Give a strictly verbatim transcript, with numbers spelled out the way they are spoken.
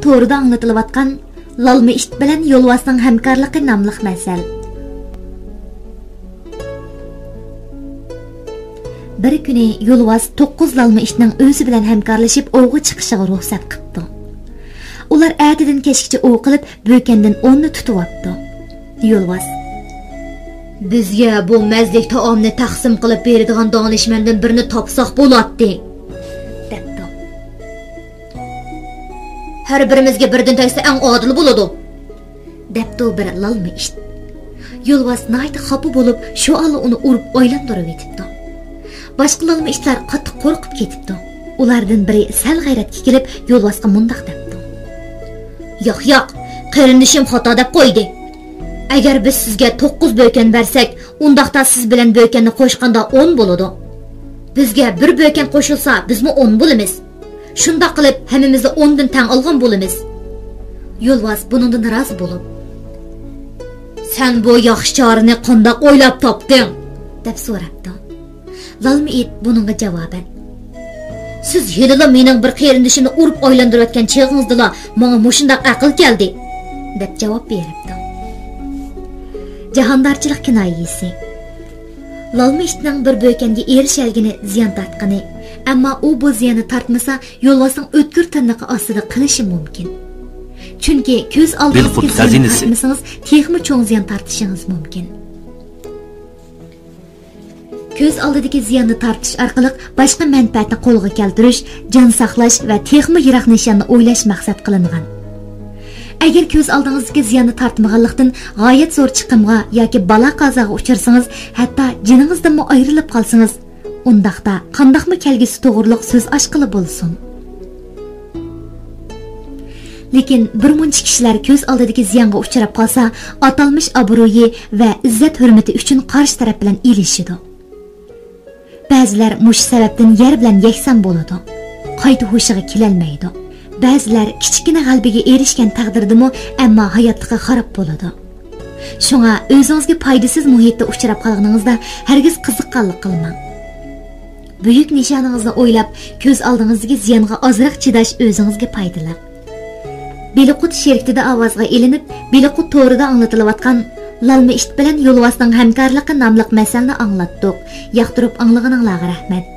تورىدا ئاڭلىتىلىۋاتقان لالما ئىت بىلەن يولۋاسنىڭ ھەمكارلىقى ناملىق مەسەل. بىر كۈنى يولۋاس توققۇز لالما ئىتنىڭ ئۆزى بىلەن ھەمكارلىشىپ ئوۋغا چىقىشىغا رۇخسەت قىپتۇ. ئۇلار ئەتىدىن كەچكىچە ئوۋ قىلىپ، بۆكەندىن ئوننى تۇتۇۋاپتۇ. يولۋاس: «بىزگە بۇ مەززىلىك تائامنى تەقسىم قىلىپ بېرىدىغان دانىشمەندىن بىرنى تاپساق بولاتتى» دەپتۇ. «ھەر بىرىمىزگە بىردىن تەگسە ئەڭ ئادىل بولىدۇ» دەپتۇ بىر لالما ئىت. يولۋاس ناھايىتى خاپا بولۇپ، شۇ ئالا ئۇنى ئۇرۇپ ئايلاندۇرۇۋېتىپتۇ. باشقا لالما ئىتلار قاتتىق قورقۇپ كېتىپتۇ. ئۇلاردىن بىرى سەل غەيرەتكە كېلىپ، يولۋاسقا مۇنداق دەپتۇ: «ياق، ياق، قېرىندىشىم خاتا دەپ قويدى. ئەگەر بىز سىزگە توققۇز بۆكەن بەرسەك، ئۇنداقتا سىز بىلەن بۆكەننى قوشقاندا ئون بولىدۇ. بىزگە بىر بۆكەن قوشۇلسا، بىزمۇ ئون بولىمىز. شۇنداق قىلىپ، ھەممىمىزدە ئوندىن تەڭ ئالغان بولىمىز.» يولۋاس بۇنىڭدىن رازى بولۇپ: «سەن بۇ ياخشى چارىنى قانداق ئويلاپ تاپتىڭ؟» دەپ سوراپتۇ. لالما ئىت بۇنىڭغا جاۋابەن: «سىز ھېلىلا مېنىڭ بىر قېرىندىشىمنى ئۇرۇپ ئايلاندۇرۇۋەتكەن چېغىڭىزدىلا ماڭا مۇشۇنداق ئەقىل كەلدى» دەپ جاۋاب بېرىپتۇ. جاھاندارچىلىق كىنايىسى. لالما ئىتنىڭ بىر بۆكەنگە ئېرىشەلىگىنى زىيان تارتقىنى، ئەمما ئۇ بۇ زىياننى تارتمىسا، يولۋاسنىڭ ئۆتكۈر تىرنىقى ئاستىدا قېلىشى مۇمكىن. چۈنكى كۆز ئالدىڭىزدىكى زىياننى تارتمىسىڭىز، تېخىمۇ چوڭ زىيان تارتىشىڭىز مۇمكىن. كۆز ئالدىدىكى زىياننى تارتىش ئارقىلىق باشقا مەنپەئەتنى قولغا كەلتۈرۈش، جان ساقلاش ۋە تېخىمۇ يىراق نىشاننى ئويلاش مەقسەت قىلىنغان. ئەگەر كۆز ئالدىڭىزدىكى زىياننى تارتمىغانلىقتىن، غايەت زور چىقىمغا ياكى بالا-قازاغا ئۇچرىسىڭىز، ھەتتا جېنىڭىزدىنمۇ ئايرىلىپ قالسىڭىز، ئۇنداقتا قانداقمۇ كەلگۈسى توغرۇلۇق سۆز ئاچقىلى بولسۇن؟ لېكىن بىر مۇنچە كىشىلەر كۆز ئالدىدىكى زىيانغا ئۇچراپ قالسا، ئاتالمىش ئابرۇيى ۋە ئىززەت-ھۆرمىتى ئۈچۈن قارشى تەرەپ بىلەن ئېلىشىدۇ. بەزىلەر مۇشۇ سەۋەبتىن يەر بىلەن يەكسان بولىدۇ. قايتا ھوشىغا كېلەلمەيدۇ. بەزىلەر كىچىككىنە غەلىبىگە ئېرىشكەن تەقدىردىمۇ، ئەمما ھاياتلىقى خاراب بولىدۇ. شۇڭا ئۆزىڭىزگە پايدىسىز مۇھىتتا ئۇچراپ قالغىنىڭىزدا ھەرگىز قىزىققانلىق قىلماڭ. بۈيۈك نىشانىڭىزنى ئويلاپ، كۆز ئالدىڭىزدىكى زىيانغا ئازراق چىداش ئۆزىڭىزگە پايدىلىق. بېلىققۇت شىركىتىدە ئاۋازغا ئېلىنىپ، بېلىققۇت تورىدا ئاڭلىتىلىۋاتقان لالما ئىت بىلەن يولۋاسنىڭ ھەمكارلىقى ناملىق مەسەلنى ئاڭلاتتۇق. ياقتۇرۇپ ئاڭلىغىنىڭلارغا رەھمەت.